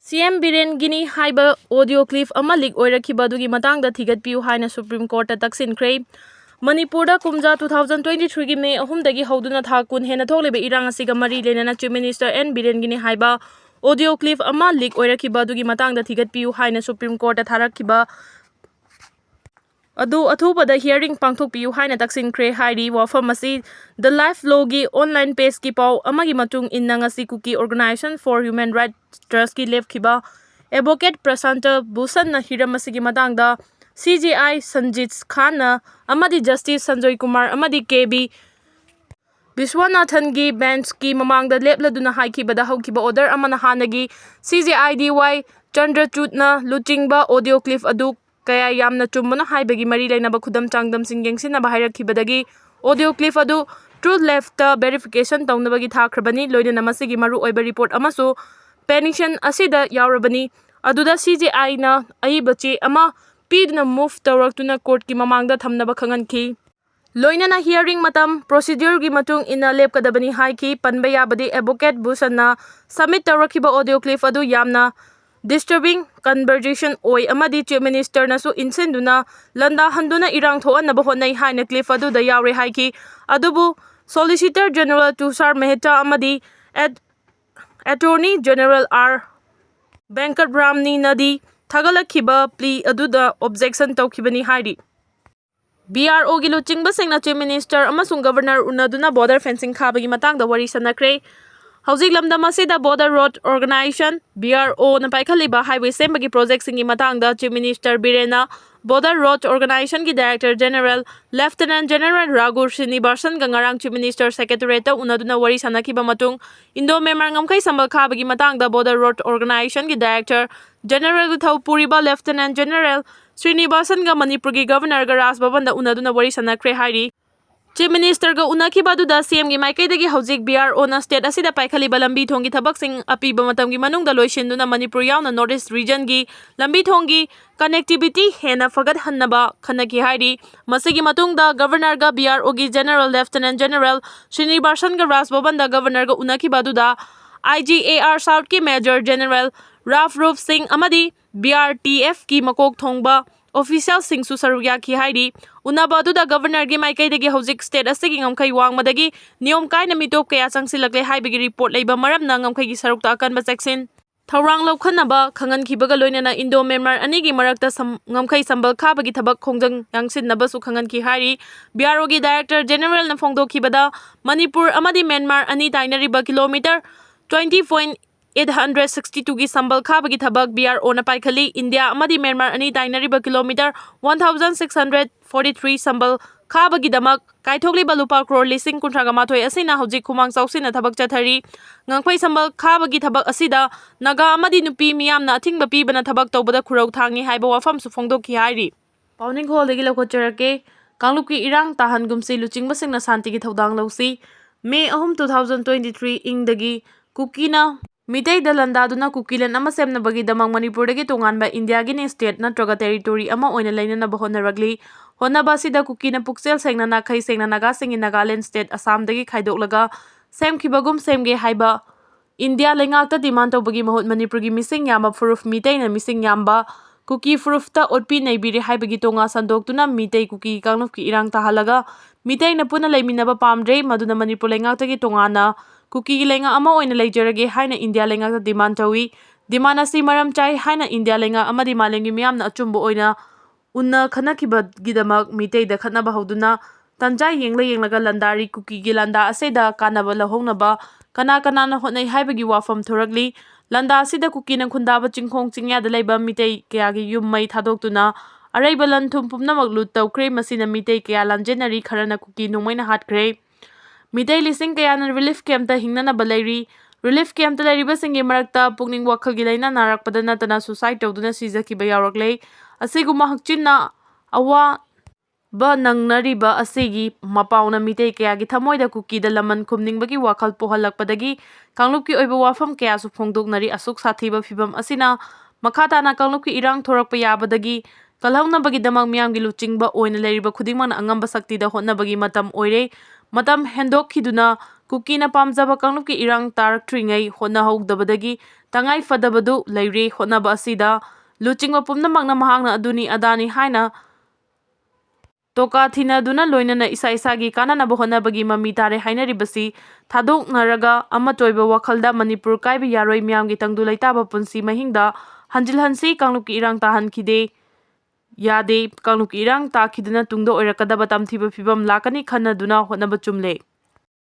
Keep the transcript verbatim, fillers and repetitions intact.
ꯁꯤ ꯑꯦꯝ ꯕꯤꯔꯦꯟꯒꯤꯅꯤ ꯍꯥꯏꯕ audio clip ꯑꯃ leak ꯑꯣꯏꯔꯛꯈꯤꯕ ꯑꯗꯨꯒꯤ ꯃꯇꯥꯡꯗ ꯊꯤꯒꯠꯄꯤꯌꯨ ꯍꯥꯏꯅ Supreme Courtꯇ ꯇꯛꯁꯤꯟꯈ꯭ꯔꯦ꯫ ꯃꯅꯤꯄꯨꯔꯗ ꯀꯨꯝꯖꯥ two thousand twenty threeꯒꯤ May ꯑꯍꯨꯝꯗꯒꯤ ꯍꯧꯗꯨꯅ ꯊꯥ ꯀꯨꯟ ꯍꯦꯟꯅ ꯊꯣꯛꯂꯤꯕ ꯏꯔꯥꯡ ꯑꯁꯤꯒ ꯃꯔꯤ ꯂꯩꯅꯅ Chief Minister ꯑꯦꯟ ꯕꯤꯔꯦꯟꯒꯤꯅꯤ ꯍꯥꯏꯕ audio clip ꯑꯃ leak ꯑꯣꯏꯔꯛꯈꯤꯕ ꯑꯗꯨꯒꯤ ꯃꯇꯥꯡꯗ ꯊꯤꯒꯠꯄꯤꯌꯨ ꯍꯥꯏꯅ Supreme Courtꯇ ꯊꯥꯔꯛꯈꯤꯕ ꯑꯗꯨ ꯑꯊꯨꯕꯗ hearing ꯄꯥꯡꯊꯣꯛꯄꯤꯌꯨ ꯍꯥꯏꯅ ꯇꯛꯁꯤꯟꯈ꯭ꯔꯦ ꯍꯥꯏꯔꯤ꯫ ꯋꯥꯐꯝ ꯑꯁꯤ The Life Lawꯒꯤ online pageꯀꯤ ꯄꯥꯎ ꯑꯃꯒꯤ ꯃꯇꯨꯡ ꯏꯟꯅ ꯉꯁꯤ Kuki Organization for Human Rights Trustꯀꯤ ꯂꯦꯞꯈꯤꯕ advocate Prasanta ꯚꯨꯁꯟꯅ ꯍꯤꯔꯝ ꯑꯁꯤꯒꯤ ꯃꯇꯥꯡꯗ ꯁꯤ ꯖꯦ ꯑꯥꯏ ꯁꯟꯖꯤꯠ ꯈꯥꯟꯅ ꯑꯃꯗꯤ Justice ꯁꯟꯖꯣꯏ ꯀꯨꯃꯥꯔ ꯑꯃꯗꯤ ꯀꯦ ꯕꯤ ꯕꯤꯁ꯭ꯋꯥꯅꯥꯊꯟꯒꯤ benchꯀꯤ ꯃꯃꯥꯡꯗ ꯂꯦꯞꯂꯗꯨꯅ ꯍꯥꯏꯈꯤꯕꯗ, ꯍꯧꯈꯤꯕ order ꯑꯃꯅ ꯍꯥꯟꯅꯒꯤ ꯁꯤ ꯖꯦ ꯑꯥꯏ ꯗꯤ ꯋꯥꯏ ꯆꯟꯗ꯭ꯔꯆꯨꯗꯅ ꯂꯨꯆꯤꯡꯕ audio clip ꯑꯗꯨ ꯀꯌꯥ ꯌꯥꯝꯅ ꯆꯨꯝꯕꯅꯣ ꯍꯥꯏꯕꯒꯤ ꯃꯔꯤ ꯂꯩꯅꯕ ꯈꯨꯗꯝ ꯆꯥꯡꯗꯝꯁꯤꯡ ꯌꯦꯡꯁꯤꯟꯅꯕ ꯍꯥꯏꯔꯛꯈꯤꯕꯗꯒꯤ audio clip ꯑꯗꯨ Truth Labꯇ verification ꯇꯧꯅꯕꯒꯤ ꯊꯥꯈ꯭ꯔꯕꯅꯤ꯫ ꯂꯣꯏꯅꯅ ꯃꯁꯤꯒꯤ ꯃꯔꯨꯑꯣꯏꯕ report ꯑꯃꯁꯨ petition ꯑꯁꯤꯗ ꯌꯥꯎꯔꯕꯅꯤ, ꯑꯗꯨꯗ ꯁꯤ ꯖꯦ ꯑꯥꯏꯅ ꯑꯏꯕ ꯆꯦ ꯑꯃ ꯄꯤꯗꯨꯅ move ꯇꯧꯔꯛꯇꯨꯅ courtꯀꯤ ꯃꯃꯥꯡꯗ ꯊꯝꯅꯕ ꯈꯪꯍꯟꯈꯤ꯫ ꯂꯣꯏꯅꯅ hearing ꯃꯇꯝ procedureꯒꯤ ꯃꯇꯨꯡ ꯏꯟꯅ ꯂꯦꯞꯀꯗꯕꯅꯤ ꯍꯥꯏꯈꯤ꯫ ꯄꯟꯕ ꯌꯥꯕꯗꯤ, advocate ꯚꯨꯁꯟꯅ submit ꯇꯧꯔꯛꯈꯤꯕ audio clip ꯑꯗꯨ ꯌꯥꯝꯅ disturbing conversation ꯑꯣꯏ ꯑꯃꯗꯤ Chief Ministerꯅꯁꯨ ꯏꯟꯁꯤꯟꯗꯨꯅ ꯂꯥꯟꯗꯥꯍꯟꯗꯨꯅ ꯏꯔꯥꯡ ꯊꯣꯛꯍꯟꯅꯕ ꯍꯣꯠꯅꯩ ꯍꯥꯏꯅ clip ꯑꯗꯨꯗ ꯌꯥꯎꯔꯦ ꯍꯥꯏꯈꯤ꯫ ꯑꯗꯨꯕꯨ Solicitor General ꯇꯨꯁꯥꯔ ꯃꯦꯍꯇꯥ ꯑꯃꯗꯤ At-, Attorney General R Venkat ꯔꯥꯝꯅꯤꯅꯗꯤ ꯊꯥꯒꯠꯂꯛꯈꯤꯕ plea ꯑꯗꯨꯗ objection ꯇꯧꯈꯤꯕꯅꯤ ꯍꯥꯏꯔꯤ꯫ ꯕꯤ ꯑꯥꯔ ꯑꯣꯒꯤ ꯂꯨꯆꯤꯡꯕꯁꯤꯡꯅ Chief Minister ꯑꯃꯁꯨꯡ Governor ꯎꯅꯗꯨꯅ border fencing ꯈꯥꯕꯒꯤ ꯃꯇꯥꯡꯗ ꯋꯥꯔꯤ ꯁꯥꯟꯅꯈ꯭ꯔꯦ꯫ ꯍꯧꯖꯤꯛ ꯂꯝꯗꯝ ꯑꯁꯤꯗ Border Road Organisation, B R O, ꯅ ꯄꯥꯏꯈꯠꯂꯤꯕ highway ꯁꯦꯝꯕꯒꯤ projectꯁꯤꯡꯒꯤ ꯃꯇꯥꯡꯗ Chief Minister ꯕꯤꯔꯦꯟꯅ Border Road Organisationꯒꯤ Director General Lieutenant General ꯔꯥꯒꯨ ꯁ꯭ꯔꯤꯅꯤꯕꯥꯁꯟꯒ ꯉꯔꯥꯡ Chief Minister Secretariatꯇ ꯎꯅꯗꯨꯅ ꯋꯥꯔꯤ ꯁꯥꯟꯅꯈꯤꯕ ꯃꯇꯨꯡ, Indo-Myanmar ꯉꯝꯈꯩ ꯁꯝꯕꯜ ꯈꯥꯕꯒꯤ ꯃꯇꯥꯡꯗ Border Road Organisationꯒꯤ Director Generalꯒꯤ ꯊꯧ ꯄꯨꯔꯤꯕ Lieutenant General ꯁ꯭ꯔꯤꯅꯤꯕꯥꯁꯟꯒ ꯃꯅꯤꯄꯨꯔꯒꯤ Governorꯒ ꯔꯥꯖ ꯚꯕꯟꯗ ꯎꯅꯗꯨꯅ ꯋꯥꯔꯤ ꯁꯥꯟꯅꯈ꯭ꯔꯦ ꯍꯥꯏꯔꯤ꯫ Chief Ministerꯒ ꯎꯅꯈꯤꯕ ꯑꯗꯨꯗ CMꯒꯤ ꯃꯥꯏꯀꯩꯗꯒꯤ ꯍꯧꯖꯤꯛ B R Oꯅ state ꯑꯁꯤꯗ ꯄꯥꯏꯈꯠꯂꯤꯕ ꯂꯝꯕꯤ ꯊꯣꯡꯒꯤ ꯊꯕꯛꯁꯤꯡ ꯑꯄꯤꯕ ꯃꯇꯝꯒꯤ ꯃꯅꯨꯡꯗ ꯂꯣꯏꯁꯤꯟꯗꯨꯅ ꯃꯅꯤꯄꯨꯔ ꯌꯥꯎꯅ North East regionꯒꯤ ꯂꯝꯕꯤ ꯊꯣꯡꯒꯤ connectivity ꯍꯦꯟꯅ ꯐꯒꯠꯍꯟꯅꯕ ꯈꯟꯅꯈꯤ ꯍꯥꯏꯔꯤ꯫ ꯃꯁꯤꯒꯤ ꯃꯇꯨꯡꯗ Governorꯒ B R Oꯒꯤ General Lieutenant General ꯁ꯭ꯔꯤꯅꯤꯕꯥꯁꯟꯒ ꯔꯥꯖ ꯚꯕꯟꯗ Governorꯒ ꯎꯅꯈꯤꯕ ꯑꯗꯨꯗ I G A R Southꯀꯤ Major General Ralph Rupe Singh ꯑꯃꯗꯤ B R T Fꯀꯤ ꯃꯀꯣꯛ ꯊꯣꯡꯕ officialꯁꯤꯡꯁꯨ ꯁꯔꯨꯛ ꯌꯥꯈꯤ ꯍꯥꯏꯔꯤ꯫ ꯎꯅꯕ ꯑꯗꯨꯗ Governorꯒꯤ ꯃꯥꯏꯀꯩꯗꯒꯤ ꯍꯧꯖꯤꯛ state ꯑꯁꯤꯒꯤ ꯉꯝꯈꯩ ꯋꯥꯡꯃꯗꯒꯤ ꯅꯤꯌꯣꯝ ꯀꯥꯏꯅ ꯃꯤꯇꯣꯞ ꯀꯌꯥ ꯆꯪꯁꯤꯜꯂꯛꯂꯦ ꯍꯥꯏꯕꯒꯤ report ꯂꯩꯕ ꯃꯔꯝꯅ ꯉꯝꯈꯩꯒꯤ ꯁꯔꯨꯛꯇ ꯑꯀꯟꯕ ꯆꯦꯛꯁꯤꯟ ꯊꯧꯔꯥꯡ ꯂꯧꯈꯠꯅꯕ ꯈꯪꯍꯟꯈꯤꯕꯒ ꯂꯣꯏꯅꯅ Indo-Myanmar ꯑꯅꯤꯒꯤ ꯃꯔꯛꯇ ꯁꯝ-, ꯉꯝꯈꯩ ꯁꯝꯕꯜ ꯈꯥꯕꯒꯤ ꯊꯕꯛ ꯈꯣꯡꯖꯪ ꯌꯥꯡꯁꯤꯟꯅꯕꯁꯨ ꯈꯪꯍꯟꯈꯤ ꯍꯥꯏꯔꯤ꯫ B R Oꯒꯤ Director Generalꯅ ꯐꯣꯡꯗꯣꯛꯈꯤꯕꯗ ꯃꯅꯤꯄꯨꯔ ꯑꯃꯗꯤ ꯃ꯭ꯌꯥꯟꯃꯥꯔ ꯑꯅꯤ ꯇꯥꯏꯅꯔꯤꯕ kilometre twenty point eight hundred sixty twoꯒꯤ ꯁꯝꯕꯜ ꯈꯥꯕꯒꯤ ꯊꯕꯛ B R Oꯅ ꯄꯥꯏꯈꯠꯂꯤ꯫ ꯏꯟꯗꯤꯌꯥ ꯑꯃꯗꯤ ꯃ꯭ꯌꯥꯟꯃꯥꯔ ꯑꯅꯤ ꯇꯥꯏꯅꯔꯤꯕ kilometre one thousand six hundred forty three ꯁꯝꯕꯜ ꯈꯥꯕꯒꯤꯗꯃꯛ ꯀꯥꯏꯊꯣꯛꯂꯤꯕ ꯂꯨꯄꯥ ꯀ꯭ꯔꯣꯔ ꯂꯤꯁꯤꯡ ꯀꯨꯟꯊ꯭ꯔꯥ ꯃꯥꯊꯣꯏ ꯑꯁꯤꯅ ꯍꯧꯖꯤꯛ ꯈꯨꯃꯥꯡ ꯆꯥꯎꯁꯤꯟꯅ ꯊꯕꯛ ꯆꯠꯊꯔꯤ꯫ ꯉꯝꯈꯩ ꯁꯝꯕꯜ ꯈꯥꯕꯒꯤ ꯊꯕꯛ ꯑꯁꯤꯗ ꯅꯥꯒꯥ ꯑꯃꯗꯤ ꯅꯨꯄꯤ ꯃꯤꯌꯥꯝꯅ ꯑꯊꯤꯡꯕ ꯄꯤꯕꯅ ꯊꯕꯛ ꯇꯧꯕꯗ ꯈꯨꯔꯧ ꯊꯥꯡꯉꯤ ꯍꯥꯏꯕ ꯋꯥꯐꯝꯁꯨ ꯐꯣꯡꯗꯣꯛꯈꯤ ꯍꯥꯏꯔꯤ꯫ ꯄꯥꯎꯅꯤꯡꯈꯣꯜꯗꯒꯤ ꯂꯧꯈꯠꯆꯔꯛꯀꯦ꯫ ꯀꯥꯡꯂꯨꯞꯀꯤ ꯏꯔꯥꯡ ꯇꯥꯍꯟꯒꯨꯝꯁꯤ, ꯂꯨꯆꯤꯡꯕꯁꯤꯡꯅ ꯁꯥꯟꯇꯤꯒꯤ ꯊꯧꯗꯥꯡ ꯂꯧꯁꯤ꯫ May ꯑꯍꯨꯝ, two thousand twenty three ꯏꯪꯗꯒꯤ ꯀꯨꯀꯤꯅ ꯃꯤꯇꯩꯗ ꯂꯥꯟꯗꯥꯗꯨꯅ ꯀꯨꯀꯤꯂꯦꯟ ꯑꯃ ꯁꯦꯝꯅꯕꯒꯤꯗꯃꯛ ꯃꯅꯤꯄꯨꯔꯗꯒꯤ ꯇꯣꯉꯥꯟꯕ ꯏꯟꯗꯤꯌꯥꯒꯤ state ꯅꯠꯇ꯭ꯔꯒ territory ꯑꯃ ꯑꯣꯏꯅ ꯂꯩꯅꯅꯕ ꯍꯣꯠꯅꯔꯛꯂꯤ꯫ ꯍꯣꯠꯅꯕ ꯑꯁꯤꯗ ꯀꯨꯀꯤꯅ ꯄꯨꯛꯆꯦꯜ ꯁꯦꯡꯅ, ꯅꯥꯈꯩ ꯁꯦꯡꯅ ꯅꯥꯒꯥꯁꯤꯡꯒꯤ ꯅꯥꯒꯥꯂꯦꯟ state ꯑꯁꯥꯝꯗꯒꯤ ꯈꯥꯏꯗꯣꯛꯂꯒ ꯁꯦꯝꯈꯤꯕꯒꯨꯝ ꯁꯦꯝꯒꯦ ꯍꯥꯏꯕ ꯏꯟꯗꯤꯌꯥ ꯂꯩꯉꯥꯛꯇ demand ꯇꯧꯕꯒꯤ ꯃꯍꯨꯠ ꯃꯅꯤꯄꯨꯔꯒꯤ ꯃꯤꯁꯤꯡ ꯌꯥꯝꯕ ꯐꯨꯔꯨꯞ ꯃꯤꯇꯩꯅ ꯃꯤꯁꯤꯡ ꯌꯥꯝꯕ ꯀꯨꯀꯤ ꯐꯨꯔꯨꯞꯇ ꯑꯣꯠꯄꯤ ꯅꯩꯕꯤꯔꯦ ꯍꯥꯏꯕꯒꯤ ꯇꯣꯉꯥ ꯁꯟꯗꯣꯛꯇꯨꯅ ꯃꯤꯇꯩ ꯀꯨꯀꯤ ꯀꯥꯡꯂꯨꯞꯀꯤ ꯏꯔꯥꯡ ꯇꯥꯍꯜꯂꯒ ꯃꯤꯇꯩꯅ ꯄꯨꯟꯅ ꯂꯩꯃꯤꯟꯅꯕ ꯄꯥꯝꯗ꯭ꯔꯦ꯫ ꯃꯗꯨꯅ ꯃꯅꯤꯄꯨꯔ ꯂꯩꯉꯥꯛꯇꯒꯤ ꯇꯣꯉꯥꯟꯅ ꯀꯨꯀꯤꯒꯤ ꯂꯩꯉꯥꯛ ꯑꯃ ꯑꯣꯏꯅ ꯂꯩꯖꯔꯒꯦ ꯍꯥꯏꯅ ꯏꯟꯗꯤꯌꯥ ꯂꯩꯉꯥꯛꯇ demand ꯇꯧꯏ꯫ Demand ꯑꯁꯤ ꯃꯔꯝ ꯆꯥꯏ ꯍꯥꯏꯅ ꯏꯟꯗꯤꯌꯥ ꯂꯩꯉꯥꯛ ꯑꯃꯗꯤ ꯃꯥꯂꯦꯝꯒꯤ ꯃꯤꯌꯥꯝꯅ ꯑꯆꯨꯝꯕ ꯑꯣꯏꯅ ꯎꯟꯅ ꯈꯟꯅꯈꯤꯕꯒꯤꯗꯃꯛ ꯃꯤꯇꯩꯗ ꯈꯠꯅꯕ ꯍꯧꯗꯨꯅ ꯇꯟꯖꯥ ꯌꯦꯡꯂ ꯌꯦꯡꯂꯒ ꯂꯥꯟꯗꯥꯔꯤ꯫ ꯀꯨꯀꯤꯒꯤ ꯂꯥꯟꯗꯥ ꯑꯁꯤꯗ ꯀꯥꯟꯅꯕ ꯂꯧꯍꯧꯅꯕ ꯀꯅꯥ ꯀꯅꯥꯅ ꯍꯣꯠꯅꯩ ꯍꯥꯏꯕꯒꯤ ꯋꯥꯐꯝ ꯊꯣꯔꯛꯂꯤ꯫ ꯂꯥꯟꯗꯥ ꯑꯁꯤꯗ ꯀꯨꯀꯤꯅ ꯈꯨꯟꯗꯥꯕ ꯆꯤꯡꯈꯣꯡ ꯆꯤꯡꯌꯥꯗ ꯂꯩꯕ ꯃꯤꯇꯩ ꯀꯌꯥꯒꯤ ꯌꯨꯝ ꯃꯩ ꯊꯥꯗꯣꯛꯇꯨꯅ ꯑꯔꯩꯕ ꯂꯟ ꯊꯨꯝ ꯄꯨꯝꯅꯃꯛ ꯂꯨꯠ ꯇꯧꯈ꯭ꯔꯦ꯫ ꯃꯁꯤꯅ ꯃꯤꯇꯩ ꯀꯌꯥ ꯂꯥꯟꯖꯦꯟꯅꯔꯤ, ꯈꯔꯅ ꯀꯨꯀꯤ ꯅꯣꯡꯃꯩꯅ ꯍꯥꯠꯈ꯭ꯔꯦ꯫ ꯃꯤꯇꯩ ꯂꯤꯁꯤꯡ ꯀꯌꯥꯅ relief campꯇ ꯍꯤꯡꯅꯅꯕ ꯂꯩꯔꯤ꯫ Relief campꯇ ꯂꯩꯔꯤꯕꯁꯤꯡꯒꯤ ꯃꯔꯛꯇ ꯄꯨꯛꯅꯤꯡ ꯋꯥꯈꯜꯒꯤ ꯂꯥꯏꯅꯥ ꯅꯥꯔꯛꯄꯗ ꯅꯠꯇꯅ suicide ꯇꯧꯗꯨꯅ ꯁꯤꯖꯈꯤꯕ ꯌꯥꯎꯔꯛꯂꯦ꯫ ꯑꯁꯤꯒꯨꯝꯕ ꯍꯛꯆꯤꯟꯅ ꯑꯋꯥꯕ ꯅꯪꯅꯔꯤꯕ ꯑꯁꯤꯒꯤ ꯃꯄꯥꯎꯅ ꯃꯤꯇꯩ ꯀꯌꯥꯒꯤ ꯊꯃꯣꯏꯗ ꯀꯨꯀꯤꯗ ꯂꯃꯟ ꯈꯨꯝꯅꯤꯡꯕꯒꯤ ꯋꯥꯈꯜ ꯄꯣꯛꯍꯜꯂꯛꯄꯗꯒꯤ ꯀꯥꯡꯂꯨꯞꯀꯤ ꯑꯣꯏꯕ ꯋꯥꯐꯝ ꯀꯌꯥꯁꯨ ꯐꯣꯡꯗꯣꯛꯅꯔꯤ꯫ ꯑꯁꯨꯛ ꯁꯥꯊꯤꯕ ꯐꯤꯚꯝ ꯑꯁꯤꯅ ꯃꯈꯥ ꯇꯥꯅ ꯀꯥꯡꯂꯨꯞꯀꯤ ꯏꯔꯥꯡ ꯊꯣꯔꯛꯄ ꯌꯥꯕꯗꯒꯤ ꯀꯜꯍꯧꯅꯕꯒꯤꯗꯃꯛ ꯃꯤꯌꯥꯝꯒꯤ ꯂꯨꯆꯤꯡꯕ ꯑꯣꯏꯅ ꯂꯩꯔꯤꯕ ꯈꯨꯗꯤꯡꯃꯛꯅ ꯑꯉꯝꯕ ꯁꯛꯇꯤꯗ ꯍꯣꯠꯅꯕꯒꯤ ꯃꯇꯝ ꯑꯣꯏꯔꯦ꯫ ꯃꯇꯝ ꯍꯦꯟꯗꯣꯛꯈꯤꯗꯨꯅ ꯀꯨꯀꯤꯅ ꯄꯥꯝꯖꯕ ꯀꯥꯡꯂꯨꯞꯀꯤ ꯏꯔꯥꯡ ꯇꯥꯔꯛꯇ꯭ꯔꯤꯉꯩ ꯍꯣꯠꯅꯍꯧꯗꯕꯗꯒꯤ ꯇꯉꯥꯏ ꯐꯗꯕꯗꯨ ꯂꯩꯔꯦ꯫ ꯍꯣꯠꯅꯕ ꯑꯁꯤꯗ ꯂꯨꯆꯤꯡꯕ ꯄꯨꯝꯅꯃꯛꯅ ꯃꯍꯥꯛꯅ ꯑꯗꯨꯅꯤ ꯑꯗꯥꯅꯤ ꯍꯥꯏꯅ ꯇꯣꯀꯥ ꯊꯤꯅꯗꯨꯅ ꯂꯣꯏꯅꯅ ꯏꯁꯥ ꯏꯁꯥꯒꯤ ꯀꯥꯟꯅꯅꯕ ꯍꯣꯠꯅꯕꯒꯤ ꯃꯃꯤ ꯇꯥꯔꯦ ꯍꯥꯏꯅꯔꯤꯕꯁꯤ ꯊꯥꯗꯣꯛꯅꯔꯒ ꯑꯃꯠꯇ ꯑꯣꯏꯕ ꯋꯥꯈꯜꯗ ꯃꯅꯤꯄꯨꯔ ꯀꯥꯏꯕ ꯌꯥꯔꯣꯏ, ꯃꯤꯌꯥꯝꯒꯤ ꯇꯪꯗꯨ ꯂꯩꯇꯥꯕ ꯄꯨꯟꯁꯤ ꯃꯍꯤꯡꯗ ꯍꯟꯖꯤꯜꯍꯟꯁꯤ꯫ ꯀꯥꯡꯂꯨꯞꯀꯤ ꯏꯔꯥꯡ ꯇꯥꯍꯟꯈꯤꯗꯦ ꯌꯥꯗꯦ꯫ ꯀꯥꯡꯂꯨꯞꯀꯤ ꯏꯔꯥꯡ ꯇꯥꯈꯤꯗꯨꯅ ꯇꯨꯡꯗ ꯑꯣꯏꯔꯛꯀꯗꯕ ꯇꯝꯊꯤꯕ ꯐꯤꯕꯝ ꯂꯥꯛꯀꯅꯤ ꯈꯟꯅꯗꯨꯅ ꯍꯣꯠꯅꯕ ꯆꯨꯝꯂꯦ꯫